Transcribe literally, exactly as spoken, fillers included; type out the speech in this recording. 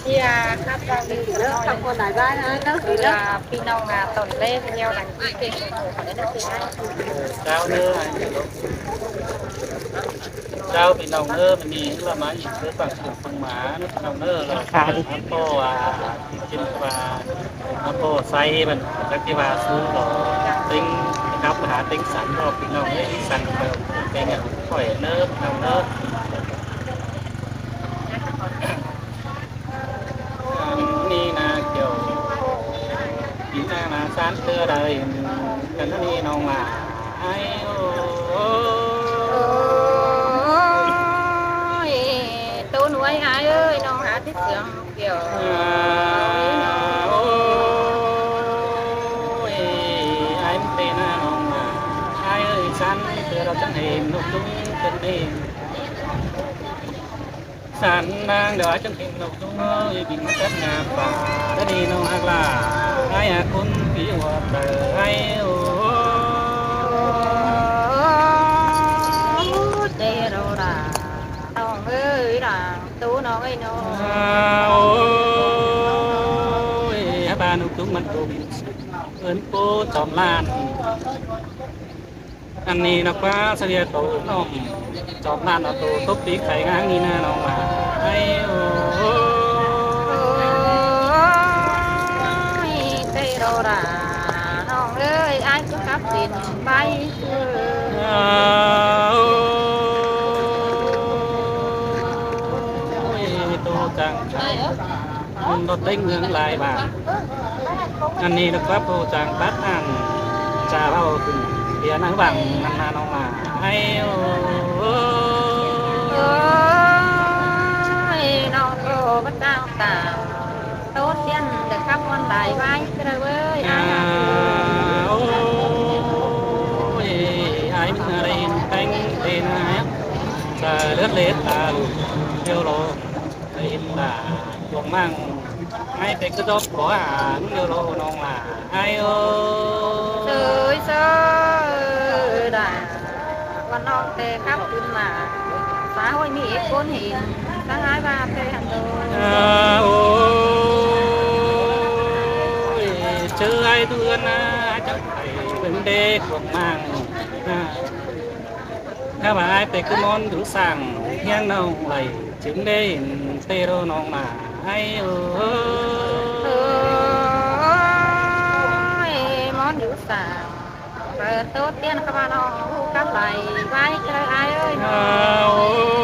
Iya, khắp ꞌva ꞌlịnh ꞌnớ, khắp ꞌva lai ꞌvái ꞌnớ, ꞌnớ, ꞌnớ. ꞌPi ꞌnọng ꞌnạ tỏn ꞌlế ꞌnéo đăng ký kênh ủng hộ ꞌnớ ꞌnớ. Chào ꞌnớ. Chào ꞌpi ꞌnọng ꞌnớ, ꞌmự ꞌnị ꞌlạ ꞌmá ꞌnhính ꞌsớ pang sương pang ꞌmá ꞌnớ ꞌpi ꞌnọng ꞌnớ. ꞌLa ꞌmá ꞌpo ꞌva, ꞌchí ꞌmá ꞌpo ꞌsái ꞌmắn chắc ꞌchí ꞌva sú lo. ꞌTếng khắp hả ꞌtếng săn lo ꞌpi ꞌnọng ꞌnớ, săn lo. Kênh ꞌnhá khỏi ꞌnớ ꞌpi ꞌnọng ꞌnớ. ꞌNị ꞌnạ kiẻo ꞌnị ꞌnạ ꞌnạ săn ꞌtưa đảy, căn ꞌnị ꞌnọng ꞌmá. Ái ơi. Ôi, ꞌtố nuối ái ơi, ꞌnọng hả tít sương kiẻo. À, ôi, ái ꞌmắn tên ꞌnọng ꞌmá. Ái ơi, săn ꞌtưa đảy chắng hên ꞌnọng ꞌtúng cân ꞌnị. Săn ꞌnáng đảy chắng hên ꞌnọng ꞌtúng ơi, ꞌmí ꞌmá chắc ꞌnạ pá đảy ꞌnị ꞌnọng ꞌhặc ꞌlạ. Ái ꞌhặc ꞌcốn ꞌpi ꞌhua ꞌtẹ ái ơi. Ôi, ꞌtẹ ꞌnọng đảy, ꞌnọng ơi đảy, ꞌtố ꞌnọng ơi ꞌnọng. À, ôi, hả ꞌva ꞌnọng ꞌtúng ꞌmắn ꞌtố ꞌmí ơn ꞌpưa chom ꞌlan. Ăn ꞌnị ꞌnạ ꞌquá sa ꞌviạk ꞌtố ꞌnọng chom ꞌlan ꞌnạ ꞌtố tốc pík khay ꞌnáng ꞌnị ꞌnạ ꞌnọng ꞌmá. Ái ơi. Ôi, ꞌtẹ ꞌnọng đảy, ꞌnọng ơi, ái ꞌchớ khắp pên ꞌvái. À, ôi, ꞌtố chắng ꞌchái ꞌmắn ꞌtếng ꞌmướng lai bảng. Ăn ꞌnị ꞌnạ ꞌquá ꞌpưa chắng pắt ăn chả ꞌvạu khửn ꞌviạk ꞌnáng bảng ꞌnặn ꞌnạ ꞌnọng ꞌmá. Ái ơi. Ôi, ꞌnọng ꞌcọ ꞌmá chắng tả ꞌtố tiên đảy khắp ꞌmắn lai ꞌvái ꞌchớ đảy ꞌvới. À, ôi, ái ꞌmắn đảy ꞌtếng tên ꞌnạ. Chả lướt lết ta lụt điêu lo. Đảy ꞌhịt ꞌlạ cuông ꞌmáng. Ái ꞌtẹ ꞌcứ dốc bók hả ꞌnị điêu lo ꞌnọng ꞌmá. Ái ơi. Sơi sơi đảy. Quan ꞌnọng ꞌtẹ khắp khửn ꞌmá. Xã hội ꞌmí ꞌcốn hên. Sáng ái ꞌva ꞌtẹ hẳn đô. À, ôi. ꞌChớ ái ꞌtứ ꞌhướn ꞌnạ, chắc phải vấn đề cuông ꞌmáng. À. Hả ꞌva ái ꞌtẹ ꞌcứ ꞌmón dú sảng ꞌhiếng ꞌnọng đảy chứng đế ꞌtẹ ꞌlạ ꞌnọng ꞌmá. Ái ơi. Ôi, ꞌmón dú sảng. Ờ, ꞌtố tiên khắp ꞌva ꞌnọng ꞌhụ cắp lai ꞌvái ꞌchớ đảy ái ơi. À, ôi.